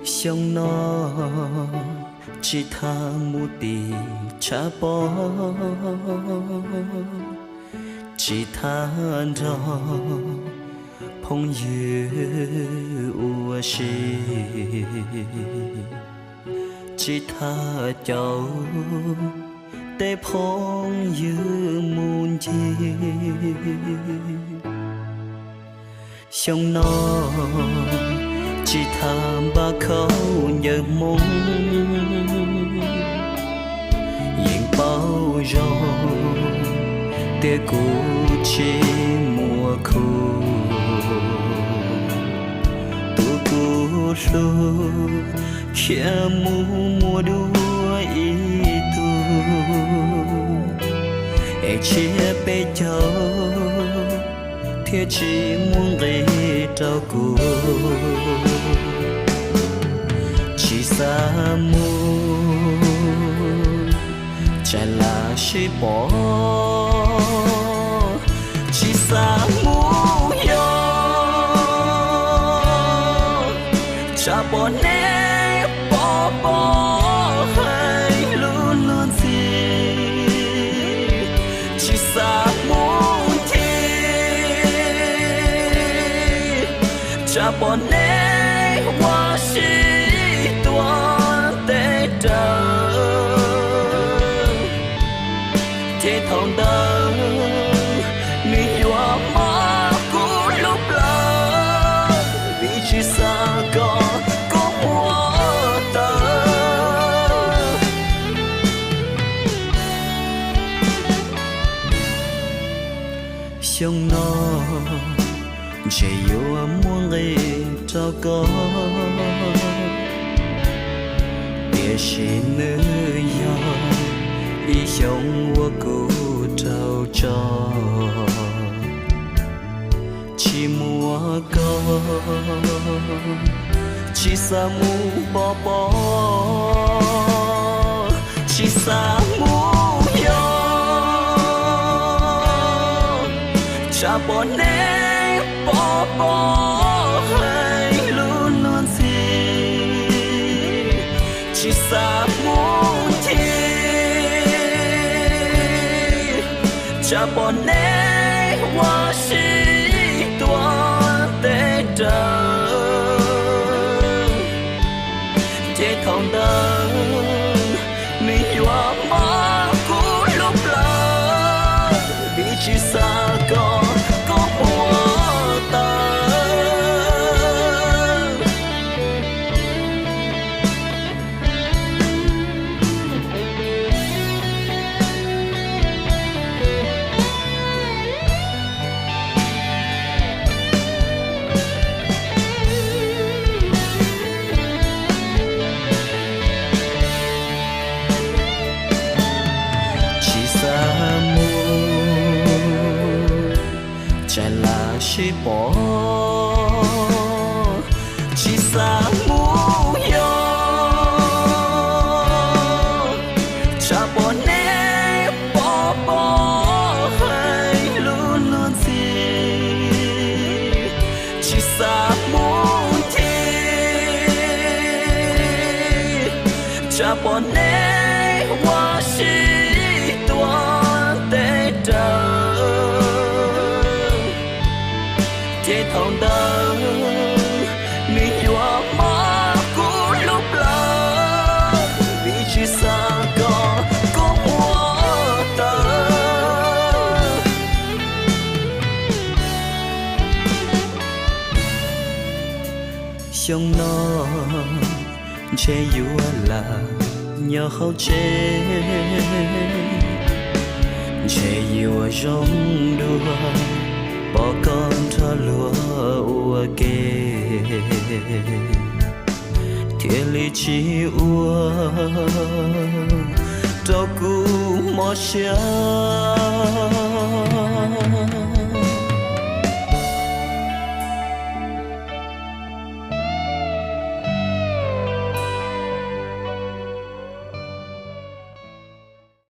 Xyoo no tsis tham mus tim tshav pob, tsis tham nrog phooj ywg ua si, tsis tham caum tej phooj ywg mus ncig. Xyoo no tsis tham npaj khaub ncaws Hmoob, yeej paub zoo tias kuv tsis muaj khub. Tus kuv hlub khiav mus muaj dua ib tug, es tshiab peb caug thiaj tsis muaj nqis rau kuv. Tsis xav mus, tsam lam sib pom, tsis xav mus yos, tsam pom neb pom pom hais lus luag ntxhi. Tsis xav mus ncig, tsam pom neb ua si tuav tes raws. Ces thaum ntawd nws yuav mob kuv lub plawv, vim tsis xav kom koj muab tawv. Xyoo no ntshe yuav muaj nqis rau koj, tiam sis nws yog ib xyoo uas kuv raug tso. Tsis muaj koj, tsis xav mus pov pob, tsis xav mus yos, tsam pom neb pom pom hais lus luag ntxhi. Tsis xav mus ncig, tsam pom neb ua si tuav tes raws. Ces thaum ntawd nws yuav mob kuv lub plawv, vim tsis xav kom koj muab tawv. Tsis xav mus, tsam lam sib pom, tsis xav mus yos, tsam pom neb pom pom hais lus luag ntxhi. Tsis xav mus ncig, tsam pom neb ua si tuav tes raws. Ces thaum ntawd nws yuav mob kuv lub plawv, vim tsis xav kom koj muab tawv. Xyoo no ntshe yuav lam nyob hauv tsev, ntshe yuav zoo dua pom koj nrog luag ua ke, thiaj li tsis ua rau kuv mob siab.